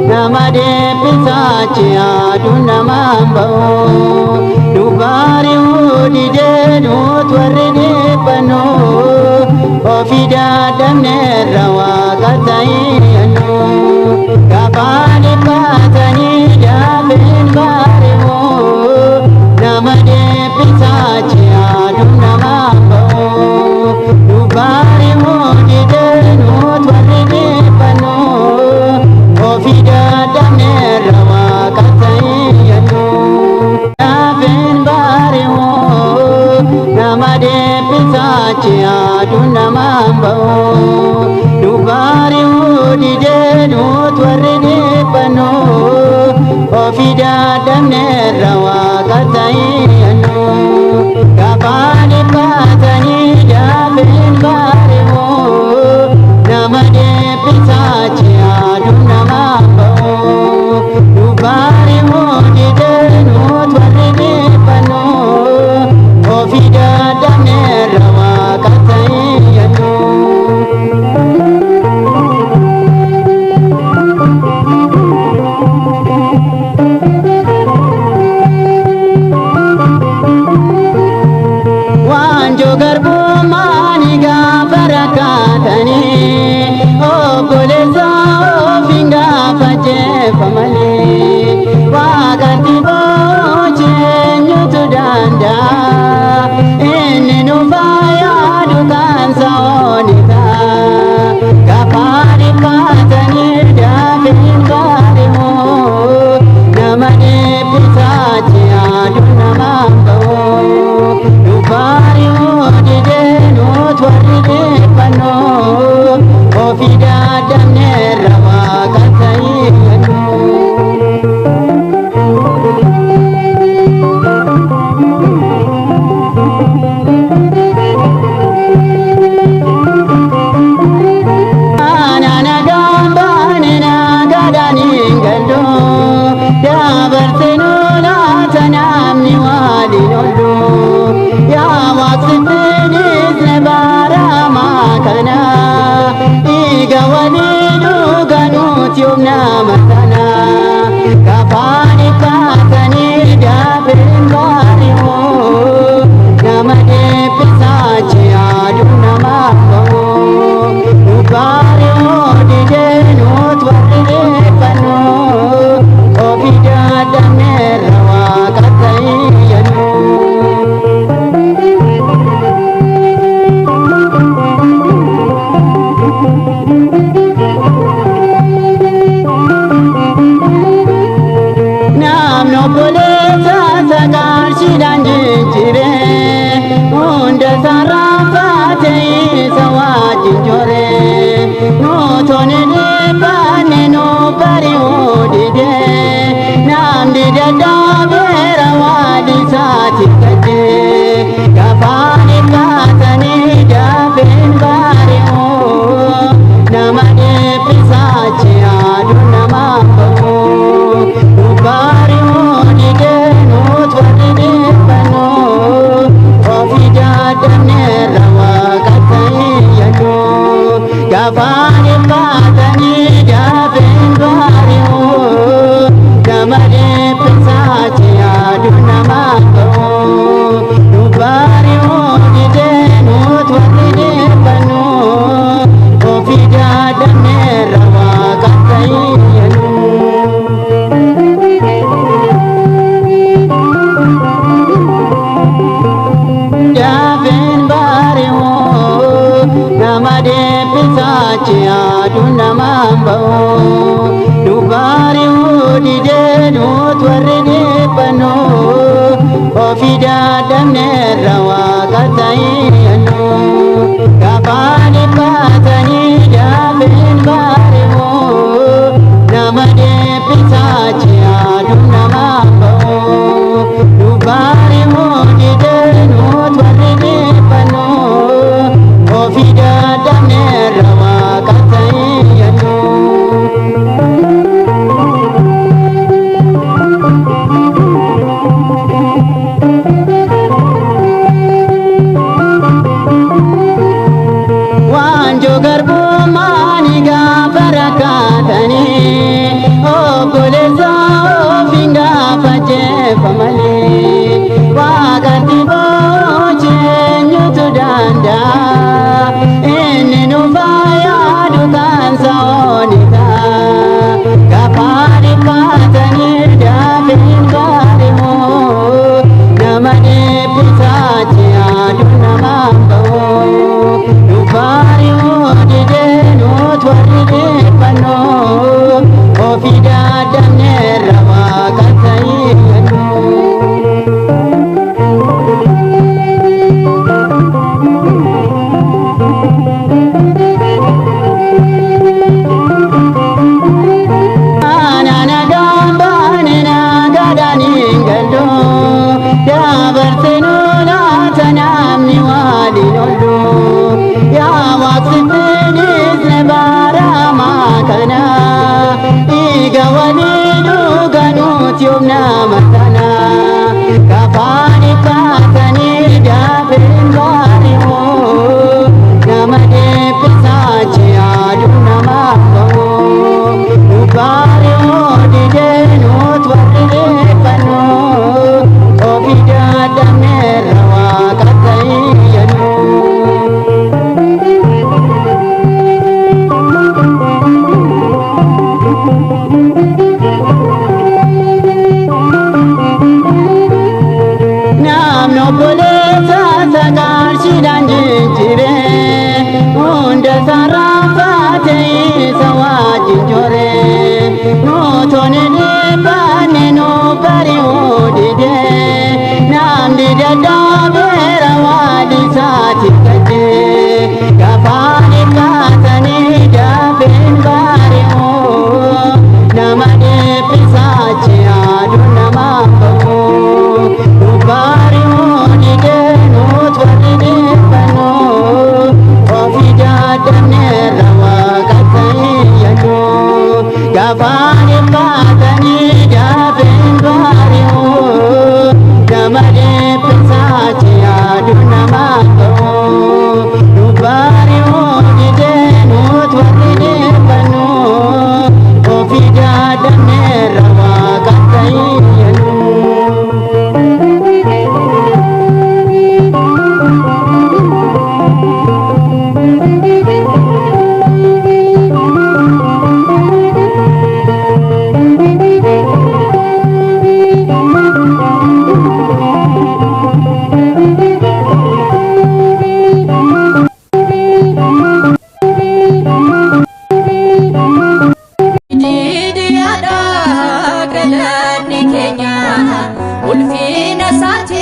Nama deebisaachi aduun namaan ba'u. Dubaari'uu didee nuut warri dhiphannu ofii dadhabneerra waaqa ta'innu. Gaafa dhiphatanii daafeen baari'u nama deebisaachi aduun namaan ba'u. Dubaari'uu didee nuut warri dhiphannu ofii dadhabneerra waaqa ta'innu. Daafeen baari'u nama deebisaachi aduun namaan ba'u. Dubaari'uu didee nuut warri dhiphannu ofii dadhabneerra waaqa ta'innu. Gaafa dhiphatanii daafeen baari'u nama deebisaachi aduun namaan ba'u. Dubaari'uu didee nuut warri dhiphannu ofii dadhabneerra waaqa ta'innu. Waanjoo garbummaanii gaafa rakkaatanii obboleessa ofiin gaafa jeefamanii waaqatti boocheenyutu danda'a inni nu fayyadu kan sa'ooni ta'a gaafa dhiphatanii daafeen baari'u nama deebisaachi aduun namaan ba'u. Dubaari'uu didee nuut warri dhiphannu ofii dadhabneerra waaqa ta'innu. Ana nagaan baane nagaadhaan hin gallu dabarsinu laata namni waliin oollu yaa waaqsittiinis ne baaramaa kana dhiiga walii dhuga nuti humna matana gaafa dhiphatanii daafeen baari'u nama deebisaachi aduun namaa ba'u. Dubaari'uu didee nuut warri dhiphannu ofii dadhabneerra waaqa ta'innu. Namni obboleessa isaa qarshiidhaan jijjiiree hunda sararaafate isa wajjin jooree nuutonni dhiphanne nu bari'uu didee namni dadhabeera waan isaatiif gaddee gaafa dhiphatanii daafeen baari'u nama deebisaachi aduun namaan ba'u. Dubaari'uu didee nuut warri dhiphannu ofii dadhabneerra waaqa ta'innu. Gaafa dhiphatanii daafeen baari'u nama deebisaachi aduun namaan ba'u. Dubaari'uu didee nuut warri dhiphannu ofii dadhabneerra waaqa ta'innu. Daafeen baari'u nama deebisaachi aduun namaan ba'u. Dubaari'uu didee nuut warri dhiphannu ofii dadhabneerra waaqa ta'innu. Gaafa dhiphatanii daafeen baari'u nama deebisaachi aduun namaan ba'u. Dubaari'uu didee nuut warri dhiphannu ofii dadhabneerra waaqa ta'innu. Waanjoo garbummaanii gaafa rakkaatanii reeffa malee. Waaqatti boocheenyutu danda'a. Inni nu fayyadu kan sa'ooni ta'a. Gaafa dhiphatanii dafeen baari'u. Nama dhiphisaa ji'aadhu namaan ba'u. Nu baari'u didee nuut warri dhiphannu. Ofii dadhabneerra waaqa ta'ee. Nama dhiphisaa ji'aadhu nama ba'u. Nu baari'u didee nuut warri dhiphannu. Ofii dadhabneerra waaqa ta'eeyyannu. Namni obboleessa isaa qarshiidhaan jijjiiree hunda sararaafate isa wajjin jooree nuutonni dhiphanne nu bari'uu didee namni dadhabeera waan isaatiif gaddee gaafa dhiphatanii dafeen bari'uu nama dhiphisaa ji'aadhu nama ba'u. Nu bari'uu didee nuut warri dhiphannu ofii dadhabneerra waaqa ta'eeyyannu. Gaafa dhiphatanii dafeen bari'u nama dhiphisaa ji'aadhu nama ba'u. Nu bari'uu didee nuut warri dhiphannu ofii dadhabneerra waaqa ta'eeyyannu. Jiidhiyaadha galanni keenya ulfina isaati.